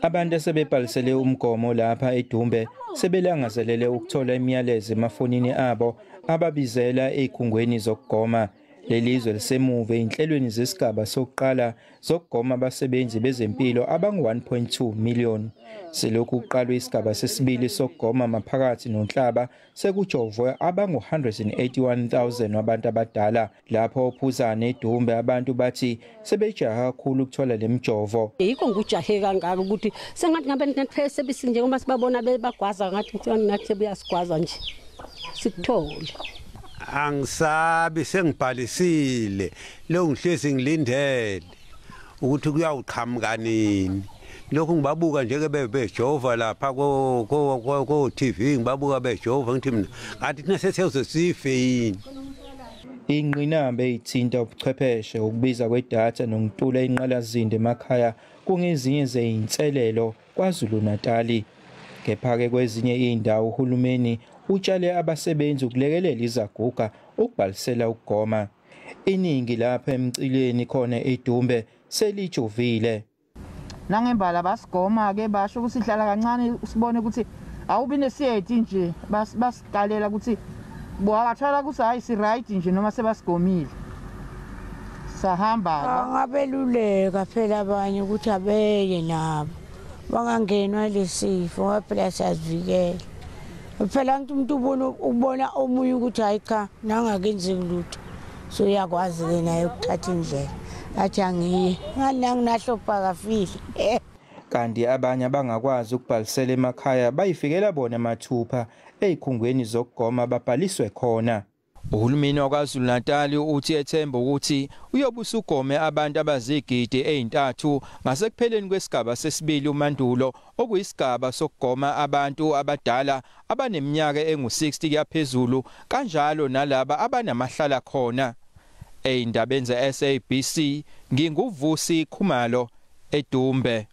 Abantu asebebhalisele umgomo lapha eDumbe sebelangazelele ukuthola imiyalezo emafonini abo ababizela ezikhungweni zokugoma. Lelizwe lisemuva ezinhlelweni zesigaba sokuqala zokugoma abasebenzi bezempilo abangu-1.2 million. Selokhu kuqalwe isigaba sesibili sokugoma maphakathi noNhlaba sekujovwe abangu-181,000 wabantu abadala. Lapho ophuzane eDumbe abantu bathi sebejaha kakhulu ukuthola lemijovo. Yikho ngikujahe kangaka ukuthi sengathi ngabe nathi sebisi njengoba sibabona bebagwaza ngathi nathi sebuyasigwaza nje sikuthole. Angisabi, sengibhalisile lo ngihlezi ngilindele ukuthi kuyawuqhamuka nini. Lokhu ngibabuka nje ke bejova lapha ko TV, ngibabuka bejova ngithi mina ngathi thina sesiyoze sife yini. Ingqinamba eyithinta ubuchwepheshe, ukubiza kwedatha nokuntula inqalasizinda emakhaya kungezinye zezinselelo KwaZulu-Natali. Kepha-ke kwezinye izindawo uhulumeni utshale abasebenzi ukulekelela izaguga ukubhalisela ukugoma. Iningi lapha emcileni khona eDumbe selijovile. Nangembala basigoma-ke basho ukuthi hlala kancane sibone ukuthi awubi nesiyeti nje, basikalela ukuthi bathola ukuthi hhayi si-right nje noma sebasigomile. Sahamba. Ngabeluleka phela abanye ukuthi abeye nabo bangangenwa lesifo ngoba phela siyazivikela. Phela ngithi umuntu ubona omunye ukuthi hayi cha nangakenzeki lutho, so uyakwazi-ke naye ukuthatha indlela athi angiye ngani nanginahlo kafile. Kanti abanye abangakwazi ukubhalisela emakhaya bayifikela bona mathupha ezikhungweni zokugoma babhaliswe khona. Uhulumeni waKwaZulu-Natal uthi ethemba ukuthi uyobe usugome abantu abazigidi ezintathu ngasekupheleni kwesigaba sesibili uMandulo, okuyisigaba sokugoma abantu abadala abaneminyaka engu-60 kuyaphezulu kanjalo nalaba abanamahlala khona. Ey'ndabeni ze-SABC nginguVusi Khumalo eDumbe.